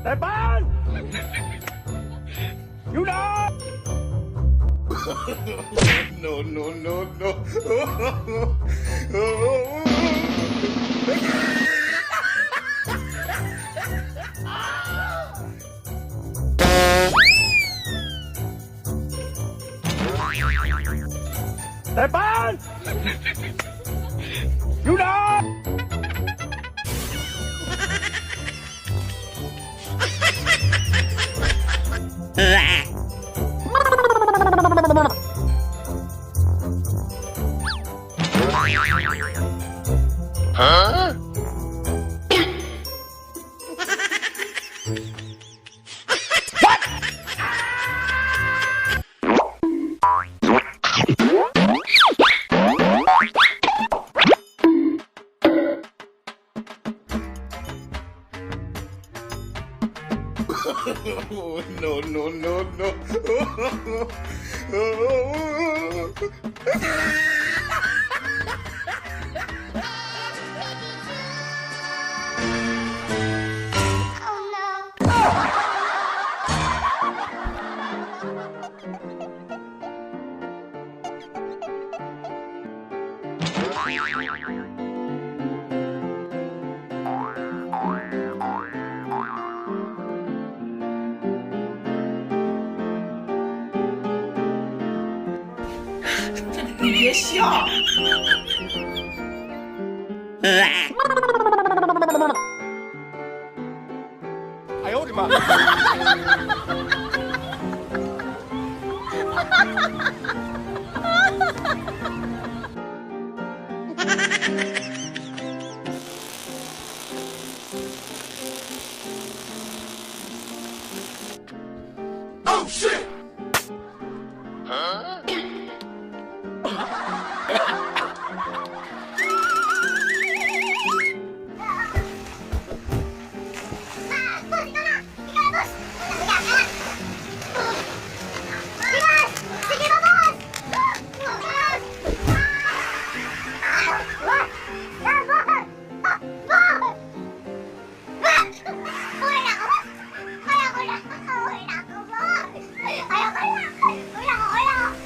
Stepan! You know! No, no, no, no. Stepan! You know! Huh? Oh, no, no, no, no. Oh no. 哎呦我的妈！Oh shit! Huh? Ah, boss, ikaw na! Ikaw na, boss! Sige, anak! Bigas! Sige ba, boss? Boss! Ah! Boss! Ah, boss! Ah, boss! Boss! Uwi na ako, boss! Ayoko na! Uwi na ako, boss! Ayoko na! Uwi na ako, uwi na ako!